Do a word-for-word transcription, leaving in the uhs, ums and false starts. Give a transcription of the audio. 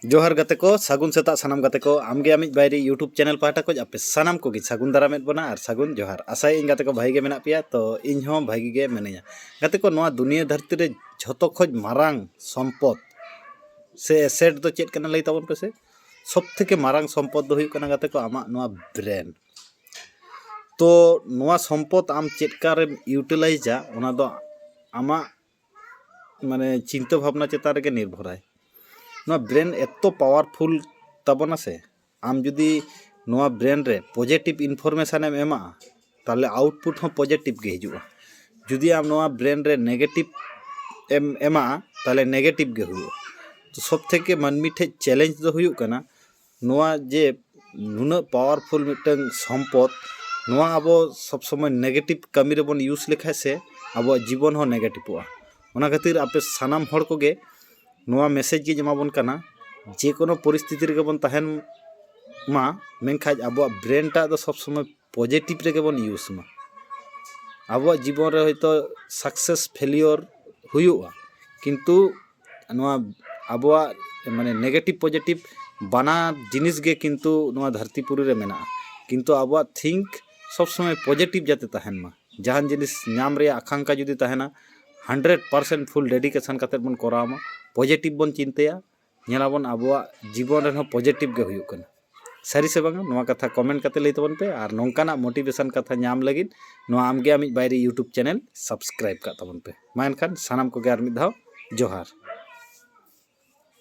ᱡᱚᱦᱟᱨ ᱜᱟᱛᱮ ᱠᱚ, ᱥᱟᱹᱜᱩᱱ ᱥᱮᱛᱟᱜ ᱥᱟᱱᱟᱢ ᱜᱟᱛᱮ ᱠᱚ᱾ ᱟᱢᱜᱮ ᱟᱢᱤᱡ ᱵᱟᱭᱨᱤ YouTube ᱪᱮᱱᱮᱞ ᱯᱟᱦᱴᱟ ᱠᱷᱚᱱ ᱟᱯᱮ ᱥᱟᱱᱟᱢ ᱠᱚᱜᱮ ᱥᱟᱹᱜᱩᱱ ᱫᱟᱨᱟᱢᱮᱫ ᱵᱚᱱᱟ ᱟᱨ ᱥᱟᱹᱜᱩᱱ ᱡᱚᱦᱟᱨ᱾ ᱟᱥᱟᱭᱟᱹᱧ ᱜᱟᱛᱮ ᱠᱚ ᱵᱷᱟᱜᱤ ᱜᱮ ᱢᱮᱱᱟᱜ ᱯᱮᱭᱟ, ᱛᱚ ᱤᱧ ᱦᱚᱸ ᱵᱷᱟᱜᱤ ᱜᱮ ᱢᱤᱱᱟᱹᱧᱟ᱾ ᱜᱟᱛᱮ ᱠᱚ, ᱱᱚᱣᱟ ᱫᱩᱱᱤᱭᱟᱹ ᱫᱷᱟᱹᱨᱛᱤ ᱨᱮ ᱡᱷᱚᱛᱚ ᱠᱷᱚᱱ ᱢᱟᱨᱟᱝ ᱥᱚᱢᱯᱚᱫ ᱥᱮ ᱮᱥᱮᱴ ᱫᱚ ᱪᱮᱫ ᱠᱟᱱᱟ ᱞᱟᱹᱭ ᱛᱟᱵᱚᱱ ᱯᱮᱥᱮ? ᱥᱚᱵ ᱛᱷᱮᱠᱮ ᱢᱟᱨᱟᱝ ᱥᱚᱢᱯᱚᱫ ᱫᱚ ᱦᱩᱭᱩᱜ ᱠᱟᱱᱟ ᱜᱟᱛᱮ ᱠᱚ ᱟᱢᱟᱜ ᱱᱚᱣᱟ ᱵᱨᱮᱱ᱾ ᱛᱚ ᱱᱚᱣᱟ ᱥᱚᱢᱯᱚᱫ ᱟᱢ ᱪᱮᱫ ᱠᱟᱨᱮᱢ ᱤᱭᱩᱴᱤᱞᱟᱭᱤᱡᱟ, ᱚᱱᱟ ᱫᱚ ᱟᱢᱟᱜ ᱢᱟᱱᱮ ᱪᱤᱱᱛᱟᱹ ᱵᱷᱟᱵᱽᱱᱟ ᱪᱮᱛᱟᱱ ᱨᱮᱜᱮ ᱱᱤᱨᱵᱷᱚᱨᱟᱭ᱾ ᱱᱚᱣᱟ ᱵᱨᱮᱱ ᱮᱛᱚ ᱯᱟᱣᱟᱨᱯᱷᱩᱞ ᱛᱟᱵᱚᱱᱟ ᱥᱮ, ᱟᱢ ᱡᱩᱫᱤ ᱱᱚᱣᱟ ᱵᱨᱮᱱ ᱨᱮ ᱯᱚᱡᱮᱴᱤᱵᱷ ᱤᱱᱯᱷᱚᱨᱢᱮᱥᱚᱱ ᱮᱢ ᱮᱢᱟᱜᱼᱟ, ᱛᱟᱦᱚᱞᱮ ᱟᱣᱩᱴᱯᱩᱴ ᱦᱚᱸ ᱯᱚᱡᱮᱴᱤᱵᱷ ᱜᱮ ᱦᱤᱡᱩᱜᱼᱟ᱾ ᱡᱩᱫᱤ ᱟᱢ ᱱᱚᱣᱟ ᱵᱨᱮᱱ ᱨᱮ ᱱᱮᱜᱮᱴᱤᱵᱷ ᱮᱢ ᱮᱢᱟᱜᱼᱟ, ᱛᱟᱦᱚᱞᱮ ᱱᱮᱜᱮᱴᱤᱵᱷ ᱜᱮ ᱦᱩᱭᱩᱜᱼᱟ᱾ ᱛᱚ ᱥᱚᱵ ᱛᱷᱮᱠᱮ ᱢᱟᱹᱱᱢᱤ ᱴᱷᱮᱡ ᱪᱮᱞᱮᱧᱡᱽ ᱫᱚ ᱦᱩᱭᱩᱜ ᱠᱟᱱᱟ, ᱱᱚᱣᱟ ᱡᱮ ᱱᱩᱱᱟᱹᱜ ᱯᱟᱣᱟᱨᱯᱷᱩᱞ ᱢᱤᱫᱴᱟᱝ ᱥᱚᱢᱯᱚᱫ, ᱱᱚᱣᱟ ᱟᱵᱚ ᱥᱚᱵ ᱥᱚᱢᱚᱭ ᱱᱮᱜᱮᱴᱤᱵᱷ ᱠᱟᱹᱢᱤ ᱨᱮᱵᱚᱱ ᱤᱭᱩᱡᱽ ᱞᱮᱠᱷᱟᱡ ᱥᱮ ᱟᱵᱚᱣᱟᱜ ᱡᱤᱵᱚᱱ ᱦᱚᱸ ᱱᱮᱜᱮᱴᱤᱵᱷᱚᱜᱼᱟ᱾ ᱚᱱᱟ ᱠᱷᱟᱹᱛᱤᱨ ᱟᱯᱮ ᱥᱟᱱᱟᱢ ᱦᱚᱲ ᱠᱚᱜᱮ ᱱᱚᱣᱟ ᱢᱮᱥᱮᱡᱽ ᱜᱤᱧ ᱮᱢᱟ ᱵᱚᱱ ᱠᱟᱱᱟ, ᱡᱮ ᱠᱳᱱᱳ ᱯᱚᱨᱤᱥᱛᱷᱤᱛᱤ ᱨᱮᱜᱮ ᱵᱚᱱ ᱛᱟᱦᱮᱱ ᱢᱟ, ᱢᱮᱱᱠᱷᱟᱡ ᱟᱵᱚᱣᱟᱜ ᱵᱨᱮᱱ ᱴᱟᱜ ᱫᱚ ᱥᱚᱵ ᱥᱚᱢᱚᱭ ᱯᱚᱡᱮᱴᱤᱵᱷ ᱨᱮᱜᱮ ᱵᱚᱱ ᱤᱭᱩᱡᱽ ᱢᱟ᱾ ᱟᱵᱚᱣᱟᱜ ᱡᱤᱵᱚᱱ ᱨᱮ ᱦᱚᱭᱛᱳ ᱥᱟᱠᱥᱮᱥ ᱯᱷᱮᱞᱤᱭᱚᱨ ᱦᱩᱭᱩᱜᱼᱟ, ᱠᱤᱱᱛᱩ ᱱᱚᱣᱟ ᱟᱵᱚᱣᱟᱜ ᱢᱟᱱᱮ ᱱᱮᱜᱮᱴᱤᱵᱷ ᱯᱚᱡᱮᱴᱤᱵᱷ ᱵᱟᱱᱟᱨ ᱡᱤᱱᱤᱥ ᱜᱮ ᱠᱤᱱᱛᱩ ᱱᱚᱣᱟ ᱫᱷᱟᱹᱨᱛᱤ ᱯᱩᱨᱤ ᱨᱮ ᱢᱮᱱᱟᱜᱼᱟ᱾ ᱠᱤᱱᱛᱩ ᱟᱵᱚᱣᱟᱜ ᱛᱷᱤᱝᱠ ᱥᱚᱵ ᱥᱚᱢᱚᱭ ᱯᱚᱡᱮᱴᱤᱵᱷ ᱡᱟᱛᱮ ᱛᱟᱦᱮᱱ ᱢᱟ᱾ ᱡᱟᱦᱟᱱ ᱡᱤᱱᱤᱥ ᱧᱟᱢ ᱨᱮᱭᱟᱜ ᱟᱠᱟᱝᱠᱷᱟ ᱡᱩᱫᱤ ᱛᱟᱦᱮᱱᱟ, ᱦᱟᱱᱰᱨᱮᱰ ᱯᱟᱨᱥᱮᱱᱴ ᱯᱷᱩᱞ ᱰᱮᱰᱤᱠᱮᱥᱚᱱ ᱠᱟᱛᱮᱫ ᱵᱚᱱ ᱠᱚᱨᱟᱣ ᱢᱟ, ᱯᱚᱡᱮᱴᱤᱵᱷ ᱵᱚᱱ ᱪᱤᱱᱛᱟᱹᱭᱟ᱾ ᱧᱮᱞᱟᱵᱚᱱ ᱟᱵᱚᱣᱟᱜ ᱡᱤᱵᱚᱱ ᱨᱮᱦᱚᱸ ᱯᱚᱡᱮᱴᱤᱵᱷ ᱜᱮ ᱦᱩᱭᱩᱜ ᱠᱟᱱᱟ᱾ ᱥᱟᱹᱨᱤ ᱥᱮ ᱵᱟᱝᱟ, ᱱᱚᱣᱟ ᱠᱟᱛᱷᱟ ᱠᱚᱢᱮᱱᱴ ᱠᱟᱛᱮ ᱞᱟᱹᱭ ᱛᱟᱵᱚᱱ ᱯᱮ᱾ ᱟᱨ ᱱᱚᱝᱠᱟᱱᱟᱜ ᱢᱳᱴᱤᱵᱷᱮᱥᱚᱱ ᱠᱟᱛᱷᱟ ᱧᱟᱢ ᱞᱟᱹᱜᱤᱫ ᱱᱚᱣᱟ ᱟᱢᱜᱮ ᱟᱢᱤᱡ ᱵᱟᱭᱨᱤ YouTube ᱪᱮᱱᱮᱞ ᱥᱟᱵᱥᱠᱨᱟᱭᱤᱵ ᱠᱟᱜ ᱛᱟᱵᱚᱱ ᱯᱮ᱾ ᱢᱟ ᱮᱱᱠᱷᱟᱱ ᱥᱟᱱᱟᱢ ᱠᱚᱜᱮ ᱟᱨ ᱢᱤᱫ ᱫᱷᱟᱣ ᱡᱚᱦᱟᱨ᱾